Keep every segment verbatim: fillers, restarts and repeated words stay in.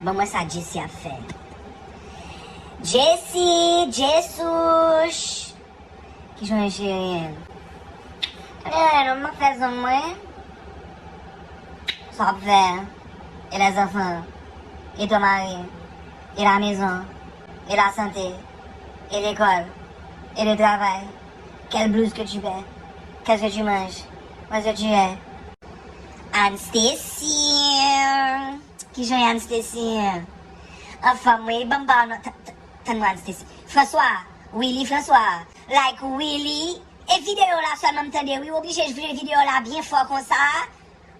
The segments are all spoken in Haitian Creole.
Ban m wè sa Jessie ap fè. Jessie, Jesouch. Kijan w ye, cheri? Tande, non, m ap fè zong mwen. Sa w ap fè? E lèzanfan? E ton mari? E lamezon? E lasante? E lekòl? E le travay? Quelle blouse que tu mets? Qu'est-ce que tu manges? Où est-ce que tu es? Anne Stacy. Kijan w ye, Anne Stacy? Anfòm wi, ban m ba w non. Tann mwen, Anne Stacy. François, Willy François. Like Willy. E videyo la sèlman m tande wi, w oblije jwe videyo la byen fò konsa.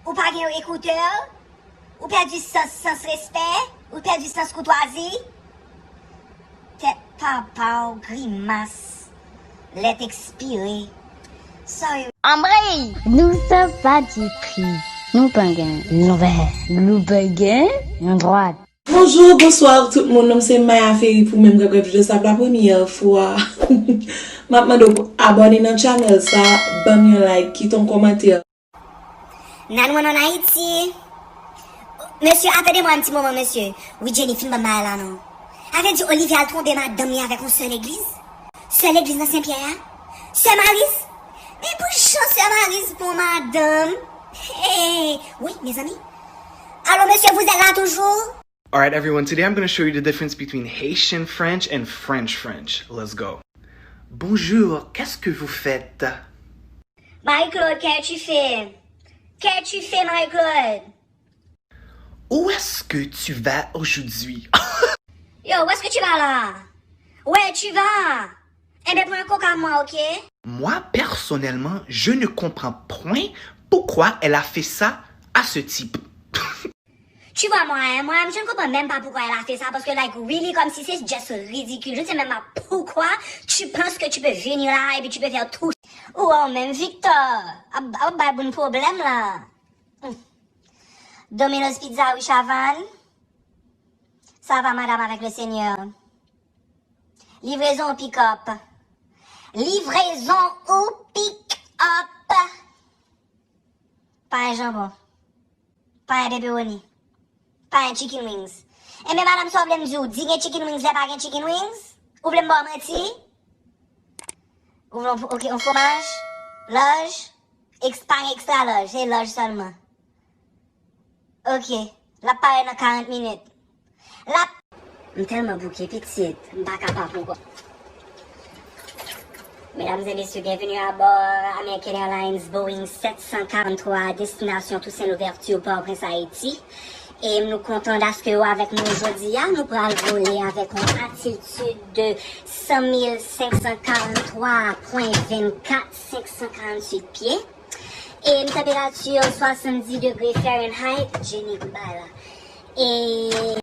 Ou pa gen ekoutè? Ou pèdi sans, sans respè? Ou pèdi sans koutwazi? Tèt papa w, grimas. Lèt ekspire. Sorry. Anmrey! Nou se pa di pri. Nou pa gen. Nou pa gen. Nou pa gen. Yon dwat. Bonjou, bonswa tout moun, non m se Maya Ferry pou menm grèp grèp videyo sa pou la premyè fwa. M ap mande w pou abòne nan channel sa, ban m yon like, kite yon kòmantè. Nan nou an ann Ayiti. Mesye, atande mwen yon ti moman, mesye. Wi, Jenny, fin ban m bagay la non. Sa vle di Olivier al twonpe madanm li avèk yon sè legliz? Sè legliz nan Senpyè a? Sè Mariz? Men pou jan sè Mariz bon madanm. Hey, wi, mezanmi. Alo, mesye, vous êtes là toujours? Alright, everyone, today I'm going to show you the difference between Haitian French and French French. Let's go. Bonjour, qu'est-ce que vous faites? Marie-Claude, qu'est-ce que tu fais? Qu'est-ce que tu fais, Marie-Claude? Où est-ce que tu vas aujourd'hui? Yo, où est-ce que tu vas là? Où est-ce que tu vas? Eh ben, prends un coca, moi, ok? Moi, personnellement, je ne comprends point pourquoi elle a fait ça à ce type. Tu vois, moi, hein, moi, je ne comprends même pas pourquoi elle a fait ça, parce que, like, really, comme si c'est just ridicule. Je ne sais même pas pourquoi tu penses que tu peux venir là et puis tu peux faire tout. Ou wè w menm, Victor, ap, ap bay moun pwoblèm la. Hmm. Domino's Pizza, wi, Chavannes. Ça va, madame, avec le Seigneur? Livraison ou pick-up? Livraison ou pick-up? Pa gen janbon. Pa gen pepperoni. Pa gen chicken wings. Enben, madanm, sa w vle m di w? Di gen chicken wings lè pa gen chicken wings? Ou vle m ba w manti? Ou vle, ok, yon fwomaj? Laj? Eks-, pa gen ekstra laj, se laj sèlman. Ok, l ap parèt nan karant minit. L ap M tèlman bouke, pitit, m pa kapab ankò. Mesdames et messieurs, bienvenue à bord American Airlines Boeing sept cent quarante-trois à destination Toussaint Louverture, Port-au-Prince, Haïti. E nou kontan daske w avèk nou jodi a. Nou pral vole avèk yon altitid de cent mille cinq cent quarante-trois point vingt-quatre, cinq cent quarante-huit pye. E m tanperati swasanndis degre Fahrenheit, Jenny, goodbye la. E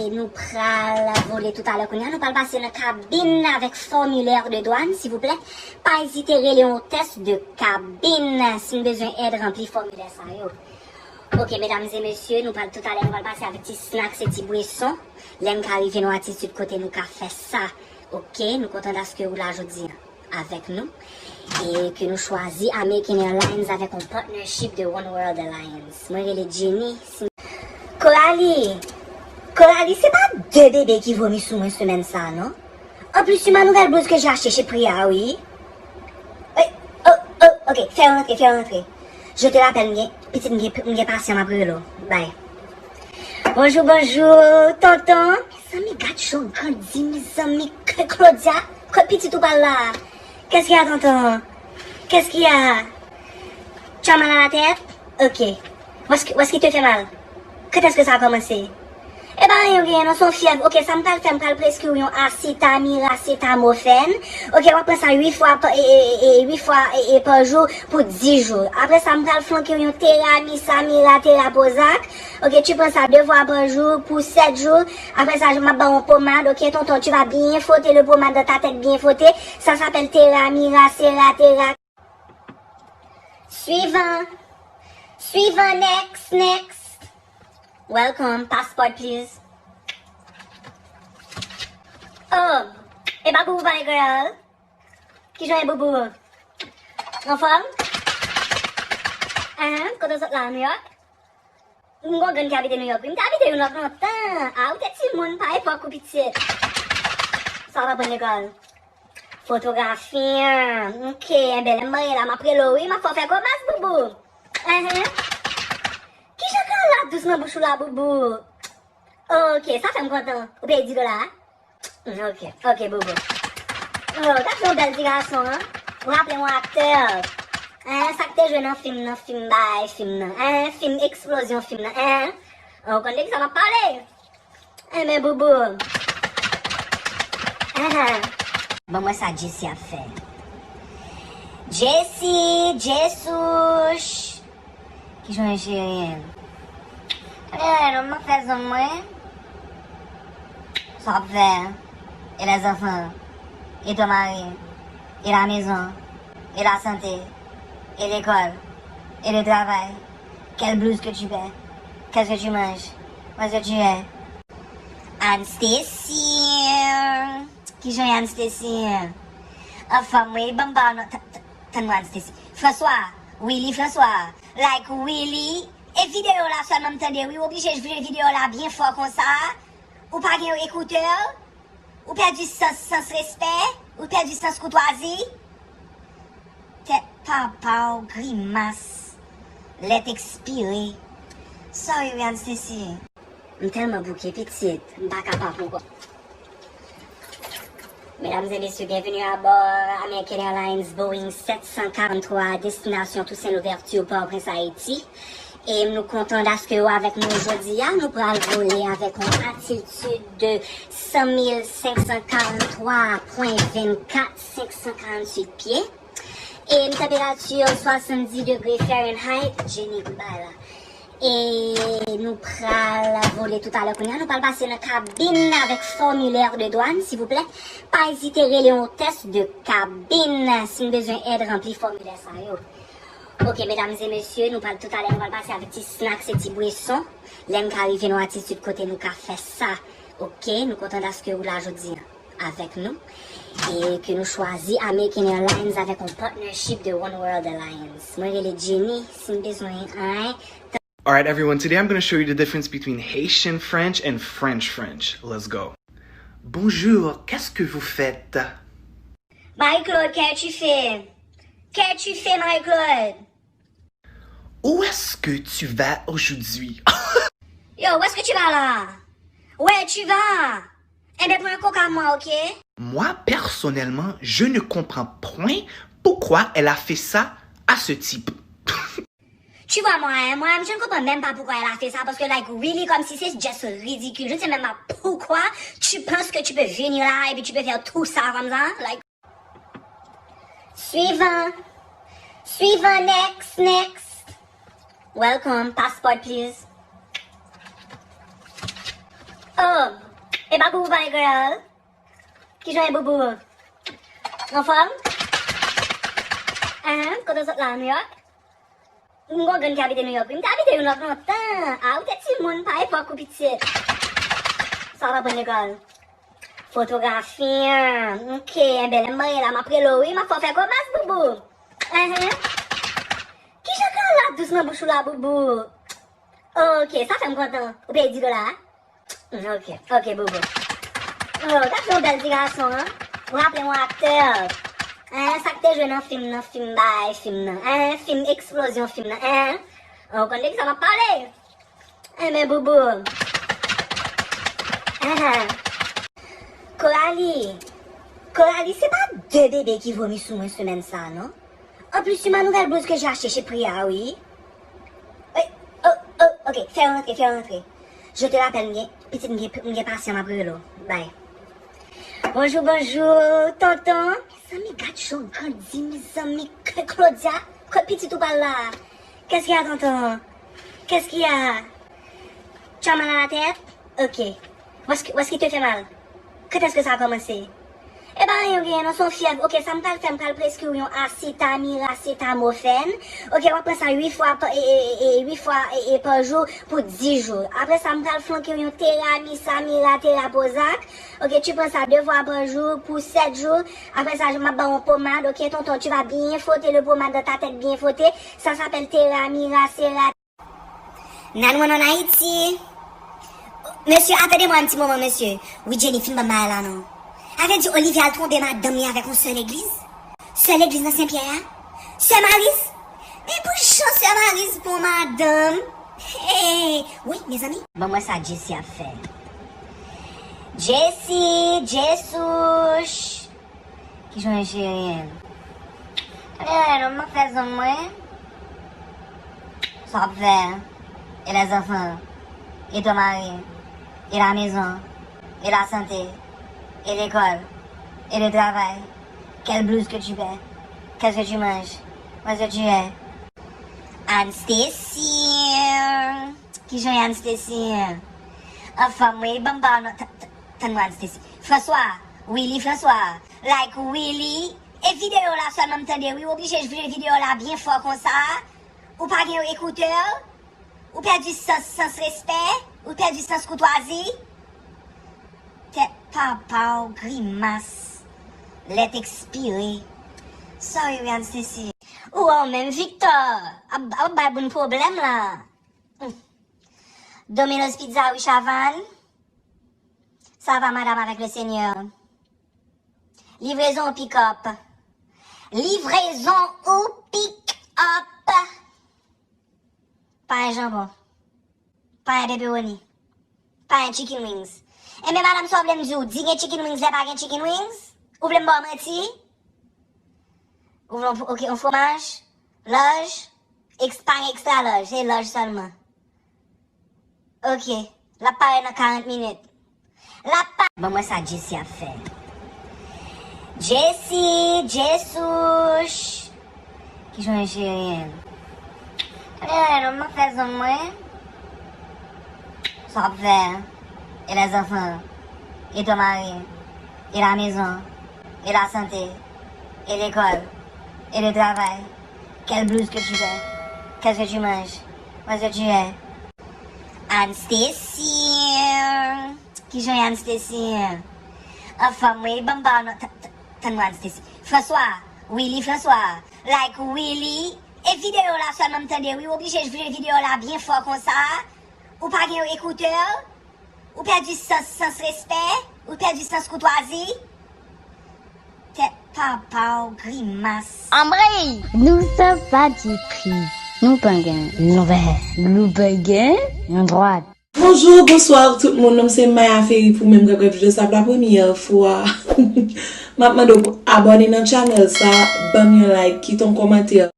nou pral vole toutalè kounye a. Nou pral pase nan kabin avèk fòmilè de dwàn, silvouplè. Pa ezite rele yon otès de kabin si n bezwen èd ranpli fòmilè sa yo. Ok, medam e mesye, nou pral toutalè, nou pral pase avèk ti snacks e ti bweson. Lè n ka rive nan yon atitid kote nou ka fè sa. Ok, nou kontan daske ou la jodi a avèk nou e ke nou chwazi American Airlines avèk yon partnership de One World Alliance. Mwen rele Jenny. Si Coralie, Coralie, se pa de bebe ki vomi sou mwen semèn sa, non? En plus, c'est ma nouvelle blouse que j'ai achetée chez Priya, oui. Oui. Oh, oh, ok, fè rantre, fè rantre. Je te rappelle, m gen, pitit, m gen, m gen pasyan, m ap rele w. Bye. Bonjou, bonjou, tonton. Mezanmi, gad jan w grandi, mezanmi, Claudia. Kot pitit ou pral la? Qu'est-ce qu'il y a, tonton? Qu'est-ce qu'il y a? Tu as mal à la tête? Ok. Où est-ce que, où est-ce qu'il te fait mal? Quand est-ce que ça a commencé? E pa anyen w genyen non, se yon fyèv. Ok, sa m pral fè, m pral preskri w yon asetamirasetamofen. Ok, w ap pran sa uit fwa pa, e, e, e, e, uit fwa, e, e, pa jou pou dis jou. Apre sa, m pral flanke w yon teramisamiraterapozak. Ok, tu prends ça deux fois par jour pour sept jours. Après ça, m ap ba w yon pomad. Ok, tonton, tu vas bien frotter le pommade dans ta tête, bien frotter. Ça s'appelle teramiseratera. Suivant. Suivant, next, next. Welcome, passport, please. Oh, e pa pou ou pale kreyòl? Kijan w ye, boubou? Anfòm? Ahan, kote w sot la, New York? M gon grann ki abite Nouyòk, wi. M te abite Nouyòk lontan. A, ou te timoun, pa epòk ou pitit. Sa w aprann lekòl? Fotografi. Ok, enben, lè m mare la, m ap rele w, wi, m ap fè w fè komès, boubou. Enhen. Kijan ka la dous nan bouch ou la, boubou? Ok, sa fè m kontan. Ou peye dis dola, a? Ok, ok, boubou. Oh, gad yon bèl ti gason, an. Ou raple yon aktè. Hein, sa k te jwe nan fim nan, fim bay, fim nan. Hein, fim eksplozyon, fim nan. Hein. Oh, ou konn de ki sa m ap pale? Enben, boubou. Hein. Ban mwen sa Jesse ap fè. Jesse, Jesouch. Kijan w ye, cheri? Tande, non, m ap fè zong mwen. Sa w ap fè? Et les enfants? Et ton mari? Et la maison? Et la santé? Et l'école? Et le travail? Quelle blouse que tu mets? Qu'est-ce que tu manges? Où est-ce que tu es? Anne Stacy. Kijan w ye, Anne Stacy? Anfòm, wi, ban m ba w non. Tann mwen, Anne Stacy. François, Willy François. Like Willy. E videyo la sèlman m tande, wi, w oblije jwe videyo la byen fò konsa. Ou pa gen ekoutè? Ou pèdi sans, sans respè? Ou pèdi sans koutwazi? Tèt papa w, grimas. Lèt ekspire. Sorry, wi, Anne Stacy. M tèlman bouke, pitit, m pa kapab ankò. Mesdames et messieurs, bienvenue à bord American Airlines Boeing sept cent quarante-trois, destination Toussaint Louverture, Port-au-Prince, Haïti. E nou kontan daske w avèk nou jodi a. Nou pral vole avèk yon altitid de cent mil cinq cent quarante-trois point vingt-quatre, cinq cent quarante-huit pye. E yon tanperati swasanndis degre Fahrenheit, Jenny Goubala. E nou pral vole toutalè kounye a. Nou pral pase nan kabin avèk fòmilè de dwàn, silvouplè. Pa ezite rele yon otès de kabin si n bezwen èd ranpli fòmilè sa yo. Ok, medam e mesye, nou pral toutalè, nou pral pase avèk ti snacks e ti bweson. Lè n ka rive nan yon atitid kote nou ka fè sa. Ok, nou kontan daske ou la jodi a avèk nou. E ke nou chwazi American Airlines avèk yon partnership de One World Alliance. Mwen rele Jenny, si n bezwen anyen. All right, everyone, today I'm going to show you the difference between Haitian French and French French. Let's go. Bonjour, qu'est-ce que vous faites? Marie-Claude, qu'est-ce que tu fais? Qu'est-ce que tu fais, Marie-Claude? Où est-ce que tu vas aujourd'hui? Yo, où est-ce que tu vas là? Où est-ce que tu vas? Enben, pran yon koka mwen, ok? Moi, personnellement, je ne comprends point pourquoi elle a fait ça à ce type. Tu vois, moi, hein, moi, je ne comprends même pas pourquoi elle a fait ça, parce que, like, really, comme si c'est just ridicule. Je ne sais même pas pourquoi tu penses que tu peux venir là et puis tu peux faire tout ça comme ça, like. Suivant. Suivant, next, next. Welcome, passport, please. Oh, e pa pou ou, my girl. Kijan ye, boubou? Anfòm? Ahan, kote w sot la, New York? M gon grann ki abite New York, wi. M te abite New York lontan. A, ou te timoun, pa epòk ou pitit. Sa w aprann lekòl? Fotografi. Ok, enben, lè m marye la, m ap rele w, wi. M ap fè w fè komès, boubou. Ahan. Kijan ka la dous nan bouch ou la, boubou? Ok, sa fè m kontan. Ou peye dis dola, a? Ok, ok, boubou. Oh, gad yon bèl ti gason, an. Ou raple yon aktè. Hein, sa k te jwe nan fim nan, fim bay, fim nan. Hein, fim eksplozyon, fim nan. Hein? Oh, ou konn de ki sa m ap pale? Enben, boubou. Hein. Coralie. Coralie, se pa de bebe ki vomi sou mwen semèn sa, non? Anplis, c'est ma nouvelle blouse que j'ai achetée chez Priya, wi. Wi, oh, oh, ok, fè yo rantre, fè yo rantre. Je te rappelle, m gen, pitit, m gen, m gen pasyan, m ap rele w. Bye. Bonjou, bonjou, tonton. Mezanmi, gad jan w grandi, mezanmi, Claudia. Kot pitit ou pral la? Qu'est-ce qu'il y a, tonton? Qu'est-ce qu'il y a? Tu as mal à la tête? Ok. Où est-ce que, où est-ce qu'il te fait mal? Quand est-ce que ça a commencé? E pa anyen w genyen non, se yon fyèv. Ok, sa m pral fè, m pral preskri w yon asetamirasetamofen. Ok, w ap pran sa uit fwa pa, e, e, e, e, uit fwa, e, e, pa jou pou dis jou. Apre sa, m pral flanke w yon teramisamiraterapozak. Ok, tu prends ça deux fois par jour pour sept jours. Après ça, m ap ba w yon pomad. Ok, tonton, tu vas bien frotter le pommade dans ta tête, bien frotter. Ça s'appelle teramirasera. Nan nou ann Ayiti. Mesye, atann mwen yon ti moman, mesye. Wi, Jenny, fin ban m bagay la non. Sa vle di Olivier al twonpe madanm li avèk yon sè legliz? Sè legliz nan Senpyè a? Sè Mariz? Men pou jan sè Mariz bon madanm. Hey, wi, mezanmi. Ban m wè sa Jesse ap fè. Jesse, Jesouch. Kijan w ye, cheri? Mwen byen, m ap fè zong mwen. Sa w ap fè? Et les enfants? Et ton mari? Et la maison? Et la santé? Et l'école? Et le travail? Quelle blouse que tu mets? Qu'est-ce que tu manges? Où est-ce que tu es? Anne Stacy. Kijan w ye, Anne Stacy? Anfòm, wi, ban m ba w non. Tann mwen, Anne Stacy. François, Willy François. Like Willy. E videyo la sèlman m tande, wi. Ou oblije jwe videyo la byen fò konsa. Ou pa gen ekoutè. Ou pèdi sans, sans respè. Ou pèdi sans koutwazi. Tèt papa w, grimas. Lèt ekspire. Sorry, wi, Anne Stacy. Ou wè w menm, Victor. Ap, ap bay moun pwoblèm la. Hmm. Domino's Pizza, wi, Chavannes. Ça va, madame, avec le Seigneur? Livraison ou pick-up? Livraison ou pick-up? Pa gen janbon. Pa gen pepperoni. Pa gen chicken wings. Enben, madame, sa w vle m di w? Di gen chicken wings lè pa gen chicken wings? Ou vle m ba w manti? Ou vle, ok, yon fwomaj? Laj? Eks-, pa gen extra laj, se laj sèlman. Ok, l ap parèt nan karant minit. L ap pa-, ban m wè sa Jesse ap fè. Jesse, Jesouch. Kijan w ye, cheri? Mwen byen, m ap fè zong mwen. Sa w ap fè? Et les enfants? Et ton mari? Et la maison? Et la santé? Et l'école? Et le travail? Quelle blouse que tu mets? Qu'est-ce que tu manges? Où est-ce que tu es? Anne Stacy. Kijan w ye, Anne Stacy? Anfòm, wi, ban m ba w non. Tann mwen, Anne Stacy. François, Willy François. Like Willy. E videyo la sèlman m tande, wi. Ou oblije jwe videyo la byen fò konsa. Ou pa gen ekoutè. Ou pèdi sans, sans respè. Ou pèdi sans koutwazi. Tèt papa w, grimas. Anmrey! Nou se pati pri. Nou pa gen. Nou pa gen. Nou pa gen. Nou dwat. Bonjou, bonswa tout moun. Non m se Maya Ferry pou menm grèp grèp jodi sa pou la premyè fwa. M ap mande w pou abòne nan channel sa, ban m yon like, kite yon kòmantè.